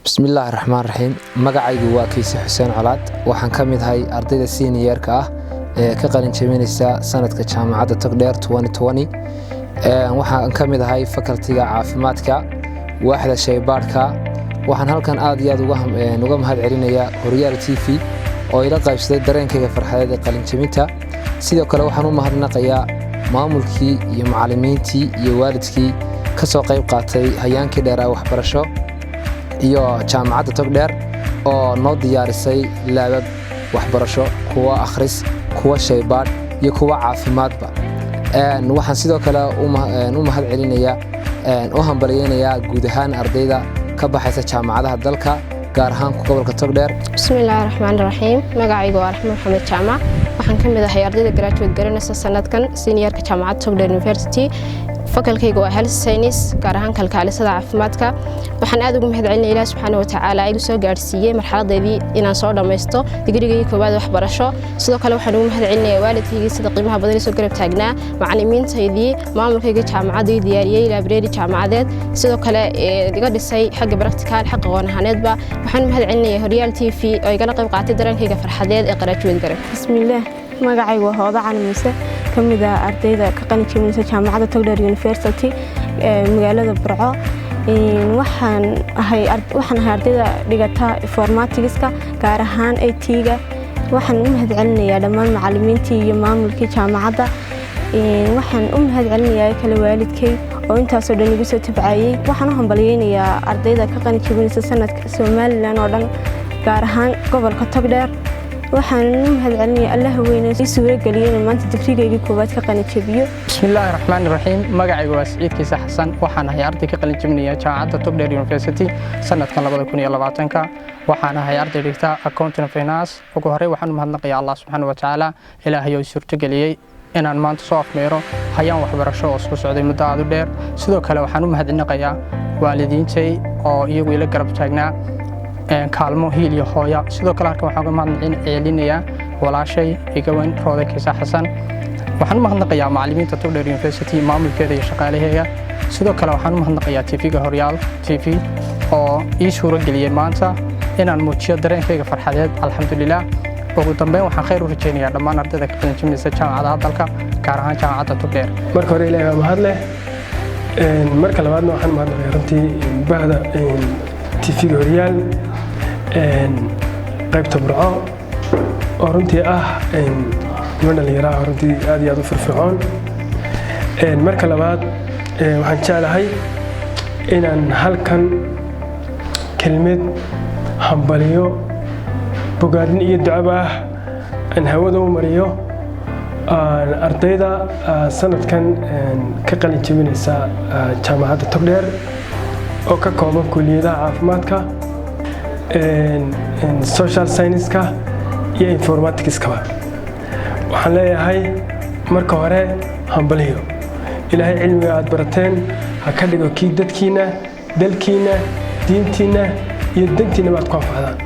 Bismillaahi raxmaan raxiim. Magacaygu waa Kiise Xuseen Colaad. Waxaan ka mid ahay ardayda senior-ka ah ee ka qalin jabinaysa sanadka Jaamacadda Togdheer. Waxaan ka mid ahay faculty-ga caafimaadka, waaxda shaybaadhka. Waxaan halkan aad iyo aad uga mahad celinayaa Horyaal TV oo ila qaybsaday dareenkayga farxadeed ee qalinjabinta. Sidoo kale waxaan u mahadnaqayaa maamulkii iyo macallimiintii iyo waalidkii ka soo qayb qaatay hayaankii dheeraa waxbarasho, iyo Jaamacadda Togdheer oo noo diyaarisay lab-ab waxbarasho, kuwa akhris, kuwa shaybaadh iyo kuwa caafimaadba. Waxaan sidoo kale u mahad celinayaa, u hambalyeynayaa guud ahaan ardayda ka baxaysa jaamacadaha dalka, gaar ahaan gobolka Togdheer. Bismillaahi raxmaani raxiim. Magacaygu waa Raxmaan Maxamed Jaamac. Waxaan ka mid ahay ardayda graduate garanaysa sanadkan, senior-ka Jaamacadda Togdheer University. Faculty-gayga waa health science, gaar ahaan kalkaalisada caafimaadka. Waxaan aad ugu mahad celinaya Ilaah subxaana watacaala igu soo gaadhsiiyey marxaladeydii inaan soo dhammaysto digrigaygii koowaad waxbarasho. Sidoo kale waxaan ugu mahad celinayaa waalidkaygii sida qiimaha badan soo garab taagnaa, macallimiintaydii, maamulkaygii jaamacaddii diyaariyey library jaamacadeed, sidoo kale iga dhisay xagga practical, xagga aqoon ahaaneedba. Waxaan u mahad celinayaa Horyaal TV oo igala qayb qaatay dareenkayga farxadeed ee graduate garan. Bismillaah. Magacaygu waa Hooda Cali Muuse, ka mid ah ardayda ka qalin jebinaysa Jaamacadda Togdheer University ee magaalada Burco. Waxaan ahay ardayda dhigata informatics-ka, gaar ahaan IT-ga. Waxaan u mahad celinayaa dhammaan macallimiintii iyo maamulkii jaamacadda. Waxaan u mahad celinayaa kale waalidkay oo intaasoo dhan igu soo tabcayey. Waxaan u hambalyeynayaa ardayda ka qalin jebinaysa sanadka Somaliland oo dhan, gaar ahaan gobolka Togdheer. Waxaan u mahad celinaya Allaha weyne ii suurageliyey inaan maanta digrigaygii koowaad ka qalin jabiyo. Bismillaahi raxmaani raxiim. Magacaygu waa Siciid Kiise Xasan. Waxaan ahay arday ka qalin jabinaya Jaamacadda Togdheer University sanadkan 2020-ka. Waxaan ahay arday dhigta accounting finance. Ugu horey waxaan u mahadnaqayaa Allah subxaana wa tacaala, Ilaahay oo suurtogeliyey inaan maanta soo afmeero hayaan waxbarasho oo soo socday muddo aad u dheer. Sidoo kale waxaan u mahadnaqayaa waalidiintay oo iyagu ila garab taagnaa, kaalmo hiil iyo hooya. Sidoo kale halkan waxaan uga mahadcelinayaa walaashay iga weyn, Roode Kiise Xasan. Waxaan u mahadnaqayaa macallimiinta Togdheer University, maamulkeeda iyo shaqaalaheega. Sidoo kale waxaan u mahadnaqayaa TV-ga Horyaal TV oo ii suuro geliyey maanta inaan muujiyo dareenkayga farxadeed. Alxamdulilah. Ugu dambeyn waxaan khayr u rajaynayaa dhammaan ardayda ka qalin jabinaysa jaamacadaha dalka, gaar ahaan Jaamacadda Togdheer. Marka hore Ilaahay baa mahad leh. Marka labaadna waxaan mahadnaqayaa runtii bahda TV-ga Horyaal, qaybta Burco, oo runtii ah niman dhallinyaraha runtii aad iyo aad u firfircoon. Marka labaad waxaan jeclahay inaan halkan kelmad hambaliyo, bogaadin iyo ducaba ah aan hawada u mariyo ardayda sanadkan ka qalin jebinaysa Jaamacadda Togdheer, oo ka kooban kuliyadaha caafimaadka, social science-ka iyo informatics-kaba. Waxaan leeyahay marka hore hambaliyo. Ilaahay cilmiga aad barateen ha ka dhigo kii dadkiina, dalkiina, diintiinna iyo dantiinaba aad ku anfacdaan.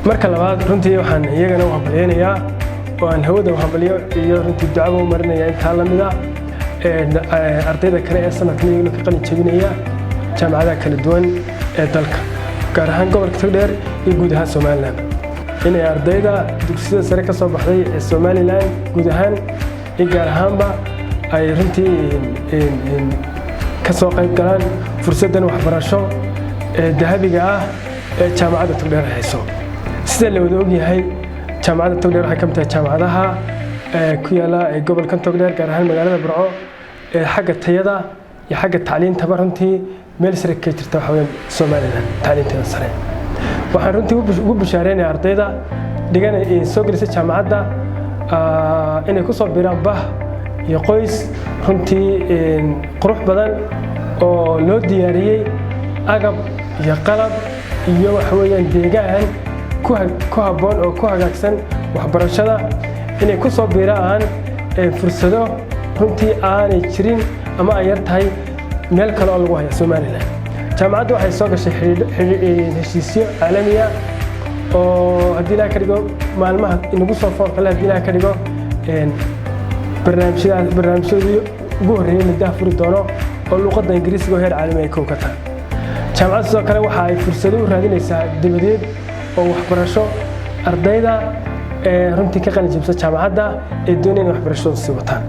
Marka labaad runtii waxaan iyagana u hambalyeynayaa oo aan hawada u hambaliyo iyo runtii ducaba u marinaya intaa la mida ardayda kale ee sanadkan iyaguna ka qalin jebinaya jaamacadaha kala duwan ee dalka, gaar ahaan gobolka Togdheer iyo guud ahaan Somaliland, inay ardayda dugsiyada sare ka soo baxday ee Somaliland guud ahaan iyo gaar ahaanba ay runtii ka soo qayb galaan fursaddan waxbarasho ee dahabiga ah ee Jaamacadda Togdheer hayso. Sida la wada ogyahay, Jaamacadda Togdheer waxay ka mid tahay jaamacadaha ku yaala gobolkan Togdheer, gaar ahaan magaalada Burco, ee xagga tayada iyo xagga tacliintaba runtii meel sare ka jirta, waxa weeyaan Somaliland tacliinteeda sare. Waxaan runtii ugu bishaareynaya ardayda dhigan soo gelisa jaamacadda inay ku soo biiraan bah iyo qoys runtii qurux badan oo loo diyaariyey agab iyo qalab iyo waxa weeyaan deegaan ku habboon oo ku hagaagsan waxbarashada, inay ku soo biiraan fursado runtii aanay jirin ama ay yar tahay meel kale oo lagu haya Somaliland. Jaamacaddu waxay soo gashay heshiisyo caalamiya oo haddii Ilaah ka dhigo maalmaha inagu soo foolkale, haddii Ilaah ka dhigo, barnaamijyadii ugu horreeyey la daahfuri doono oo luuqadda Ingiriisiga oo heer caalami ay kow ka tahay. Jaamacadda sidoo kale waxa ay fursado u raadinaysaa dibadeed oo waxbarasho ardayda ee runtii ka qalin jabisa jaamacadda ee doonaya inay waxbarashadooda sii wataan.